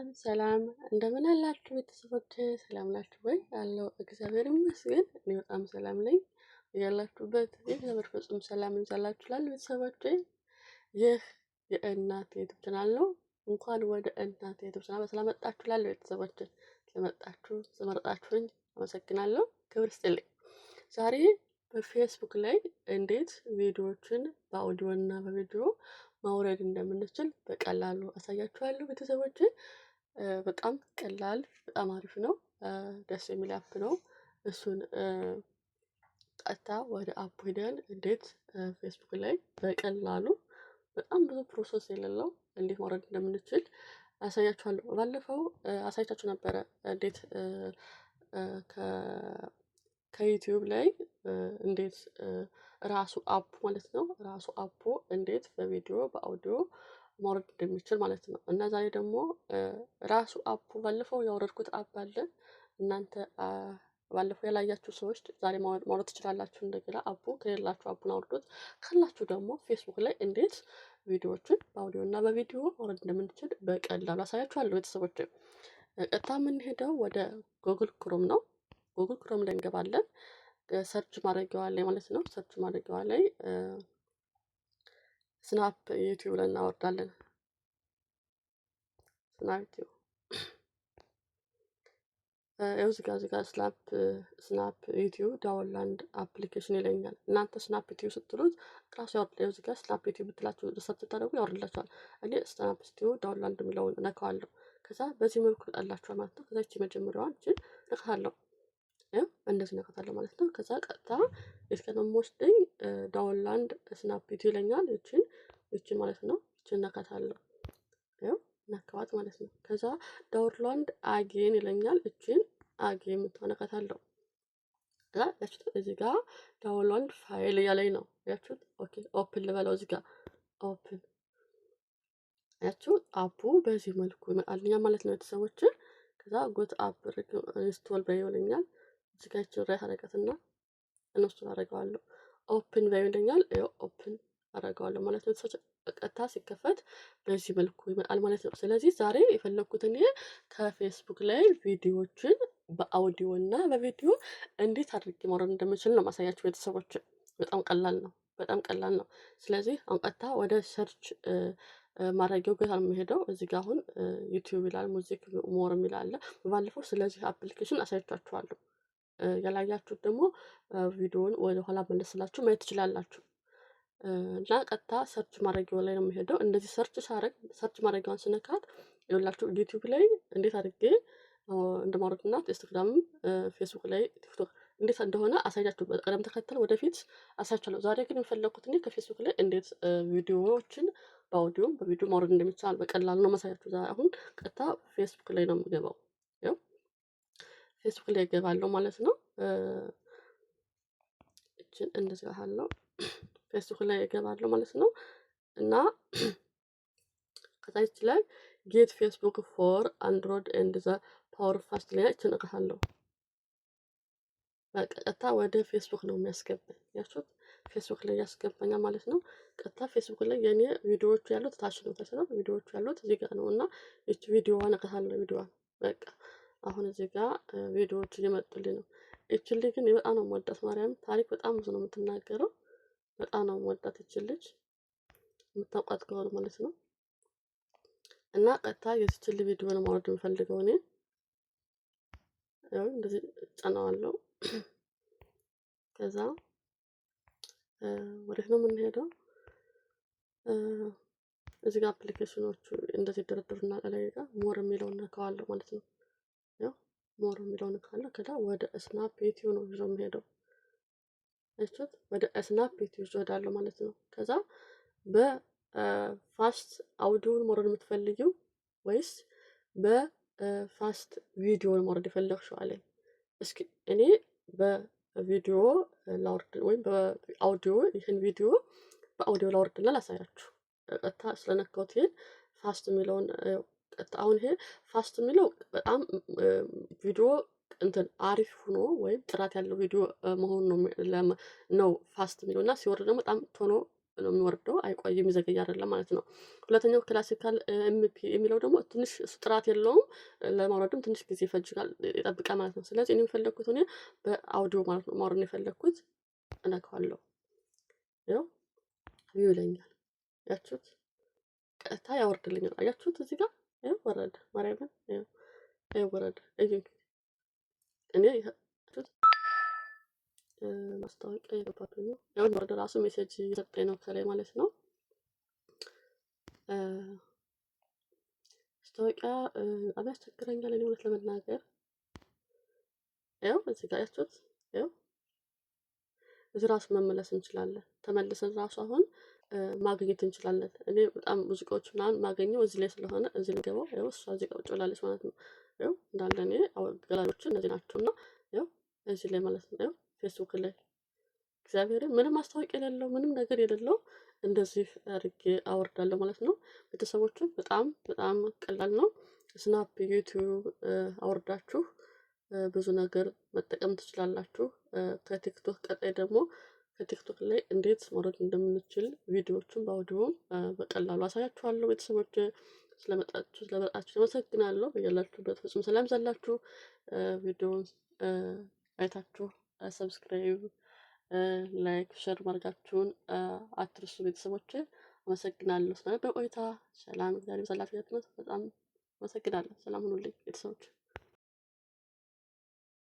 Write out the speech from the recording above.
ሰላም እንደምን አላችሁ ቤተሰቦች? ሰላም ናችሁ ወይ? አለው እግዚአብሔር ይመስገን፣ እኔ በጣም ሰላም ነኝ። ያላችሁበት የእግዚአብሔር ፍጹም ሰላም ይብዛላችሁ እላለሁ ቤተሰቦቼ። ይህ የእናት YouTube channel ነው። እንኳን ወደ እናት YouTube channel በሰላም መጣችሁ እላለሁ ቤተሰቦቼ። ስለመጣችሁ ስለመረጣችሁኝ አመሰግናለሁ። ክብር ይስጥልኝ። ዛሬ በፌስቡክ ላይ እንዴት ቪዲዮዎችን በአውዲዮ እና በቪዲዮ ማውረድ እንደምንችል በቀላሉ አሳያችኋለሁ ቤተሰቦቼ። በጣም ቀላል፣ በጣም አሪፍ ነው። ደስ የሚል app ነው። እሱን ቀጥታ ወደ app ሄደን እንዴት ፌስቡክ ላይ በቀላሉ በጣም ብዙ process የሌለው እንዴት ማውረድ እንደምንችል አሳያችኋለሁ። ባለፈው አሳይቻችሁ ነበረ እንዴት ከ YouTube ላይ እንዴት ራሱ app ማለት ነው፣ ራሱ app ኡ እንዴት በቪዲዮ በአውዲዮ ማውረድ እንደሚችል ማለት ነው። እና ዛሬ ደግሞ ራሱ app ኡ ባለፈው ያወረድኩት app አለ። እናንተ ባለፈው ያላያችሁ ሰዎች ዛሬ ማውረድ ትችላላችሁ። እንደገና app ኡ ከሌላችሁ app ኡን አውርዱት። ካላችሁ ደግሞ ፌስቡክ ላይ እንዴት ቪዲዮዎችን በአውዲዮ እና በቪዲዮ ማውረድ እንደምንችል በቀላሉ አሳያችኋለሁ ቤተሰቦች። ቀጥታ የምንሄደው ወደ Google Chrome ነው። Google Chrome ላይ እንገባለን። Search ማድረጊያዋ ላይ ማለት ነው። Search ማድረጊያዋ ላይ Snap YouTube ላይ እናወርዳለን። Snap YouTube ይኸው እዚህ ጋር Snap YouTube download application ይለኛል። እናንተ Snap YouTube ስትሉት ራሱ ያወርድ። ይኸው እዚህ ጋር Snap YouTube ብትላችሁ search ስታደርጉ ያወርድላችኋል። እኔ Snap YouTube download የሚለውን እነካዋለሁ። ከዛ በዚህ መልኩ ይመጣላችኋል ማለት ነው። ከዛ ይቺ መጀመሪያዋን ይችን እነካታለሁ። ይኸው እንደዚህ እነካታለሁ ማለት ነው። ከዛ ቀጥታ የት ጋር ነው የሚወስደኝ? Download Snap YouTube ይለኛል። ይችን ማለት ነው። ይችን እነካታለሁ። ይኸው ነካዋት ማለት ነው። ከዛ download again ይለኛል። እችን again የምትሆን እነካታለሁ። ከዛ ያችሁት እዚህ ጋር download file እያለኝ ነው። ያችሁት okay፣ open ልበለው፣ እዚህ ጋር open። ያችሁ app ኡ በዚህ መልኩ ይመጣልኛል ማለት ነው ቤተሰቦች። ከዛ got app install በይው ይለኛል። እዚህ ጋር ይችን right አደረጋትና እነሱን አደርገዋለሁ። Open በይው ይለኛል። ይኸው open አደርገዋለሁ ማለት ነው። ቤተሰቦች፣ ቀጥታ ሲከፈት በዚህ መልኩ ይመጣል ማለት ነው። ስለዚህ ዛሬ የፈለግኩት እኔ ከፌስቡክ ላይ ቪዲዮዎችን በአውዲዮ እና በቪዲዮ እንዴት አድርጌ ማውረድ እንደምችል ነው ማሳያችሁ ቤተሰቦች። በጣም ቀላል ነው። በጣም ቀላል ነው። ስለዚህ አሁን ቀጥታ ወደ search ማድረጊያው ጋር ነው የምሄደው። እዚህ ጋር አሁን YouTube ይላል፣ music፣ more የሚል አለ። ባለፈው ስለዚህ application አሳይቻችኋለሁ። ያላያችሁት ደግሞ ቪዲዮውን ወደ ኋላ መለስላችሁ ማየት ትችላላችሁ። እና ቀጥታ search ማድረጊያው ላይ ነው የምሄደው። እንደዚህ search ሳረግ፣ search ማድረጊያዋን ስነካት ይኸውላችሁ YouTube ላይ እንዴት አድርጌ እንደማውረድና ኢንስታግራምም ፌስቡክ ላይ ቲክቶክ እንዴት እንደሆነ አሳያችሁ በቅደም ተከተል ወደፊት አሳያችኋለሁ። ዛሬ ግን የፈለኩት እኔ ከፌስቡክ ላይ እንዴት ቪዲዮዎችን በአውዲዮም በቪዲዮ ማውረድ እንደሚቻል በቀላሉ ነው ማሳያችሁ። ዛሬ አሁን ቀጥታ ፌስቡክ ላይ ነው የምገባው። ያው ፌስቡክ ላይ እገባለሁ ማለት ነው። እችን እንደዚህ አለው፣ ፌስቡክ ላይ እገባለሁ ማለት ነው። እና ከዛ ይች ላይ get Facebook for Android and the power fast ላይ እችን እነካለሁ። በቀጥታ ወደ ፌስቡክ ነው የሚያስገባኝ። ያችሁት ፌስቡክ ላይ ያስገባኛል ማለት ነው። ቀጥታ ፌስቡክ ላይ የኔ ቪዲዮዎቹ ያሉት ታች ነው፣ ታች ነው ቪዲዮዎቹ ያሉት እዚህ ጋር ነው። እና ይቺ ቪዲዮዋን እነካታለሁ። ቪዲዮዋን በቃ አሁን እዚህ ጋር ቪዲዮዎቹ እየመጡልኝ ነው። ይችን ልጅ ግን በጣም ነው የምወዳት። ማርያም ታሪክ በጣም ብዙ ነው የምትናገረው። በጣም ነው የምወዳት ይችን ልጅ፣ የምታውቋት ከሆነ ማለት ነው። እና ቀጥታ የዚችን ልጅ ቪዲዮ ነው ማውረድ የምፈልገው እኔ። ያው እንደዚህ ጫነዋለሁ። ከዛ ወዴት ነው የምንሄደው? እዚህ ጋር application ኖቹ እንደዚህ ይደረደሩና ላይ ጋር more የሚለውን ነካዋለሁ ማለት ነው። ያው more የሚለውን ነካዋለሁ። ከዛ ወደ Snap YouTube ነው ይዞ የሚሄደው። አያችሁት? ወደ Snap YouTube ይዞ እሄዳለሁ ማለት ነው። ከዛ በ fast audio ን ማውረድ የምትፈልጊው ወይስ በ fast ቪዲዮን ማውረድ የፈለግሽው አለኝ። እስኪ እኔ በቪዲዮ ላውርድ ወይም በአውዲዮ፣ ይህን ቪዲዮ በአውዲዮ ላውርድና ላሳያችሁ። ቀጥታ ስለነካሁት ይሄን fast የሚለውን ቀጥታ አሁን ይሄ fast የሚለው በጣም ቪዲዮ እንትን አሪፍ ሆኖ ወይም ጥራት ያለው ቪዲዮ መሆኑ ነው fast የሚለው። እና ሲወርድ ደግሞ በጣም ቶሎ ነው የሚወርደው፣ አይቆይም፣ የሚዘገይ አይደለም ማለት ነው። ሁለተኛው classical MP የሚለው ደግሞ ትንሽ እሱ ጥራት የለውም፣ ለማውረድም ትንሽ ጊዜ ይፈጅጋል፣ ይጠብቃል ማለት ነው። ስለዚህ እኔ የፈለግኩት እኔ በአውዲዮ ማለት ነው ማውረድ ነው የፈለግኩት። እነካዋለሁ። ይኸው ይውለኛል። ያችሁት ቀጥታ ያወርድልኛል። አያችሁት? እዚህ ጋር ይኸው ወረደ። ማርያምን ይኸው ወረደ። እዩ እኔ ማስታወቂያ የገባብኝ ነው። ያው ወረደ፣ ራሱ message እየሰጠኝ ነው ከላይ ማለት ነው። ማስታወቂያ በጣም ያስቸግረኛል እኔ እውነት ለመናገር። ያው እዚህ ጋር ያችሁት፣ ያው እዚህ ራሱ መመለስ እንችላለን። ተመልሰን ራሱ አሁን ማግኘት እንችላለን። እኔ በጣም ሙዚቃዎች ምናምን ማገኘው እዚህ ላይ ስለሆነ እዚህ ላይ ገባው። ያው እሷ እዚህ ጋር ቁጭ ብላለች ማለት ነው። ያው እንዳለ እኔ ገላሪዎችን እነዚህ ናቸው እና ያው እዚህ ላይ ማለት ነው። ያው ፌስቡክ ላይ እግዚአብሔርን ምንም ማስታወቂያ የሌለው፣ ምንም ነገር የሌለው እንደዚህ አድርጌ አወርዳለሁ ማለት ነው። ቤተሰቦቹ በጣም በጣም ቀላል ነው። ስናፕ ዩቲዩብ አወርዳችሁ ብዙ ነገር መጠቀም ትችላላችሁ። ከቲክቶክ ቀጣይ ደግሞ ከቲክቶክ ላይ እንዴት ማውረድ እንደምንችል ቪዲዮዎቹን በአውዲዮም በቀላሉ አሳያችኋለሁ። ቤተሰቦች ስለመጣችሁ አመሰግናለሁ። በያላችሁበት ፍጹም ሰላም ይብዛላችሁ። ቪዲዮውን አይታችሁ subscribe፣ like፣ share ማድረጋችሁን አትርሱ። ቤተሰቦች አመሰግናለሁ ስለነበረ ቆይታ። ሰላም እግዚአብሔር ይብዛላችሁ። በጣም አመሰግናለሁ። ሰላም ሁኑልኝ ቤተሰቦች።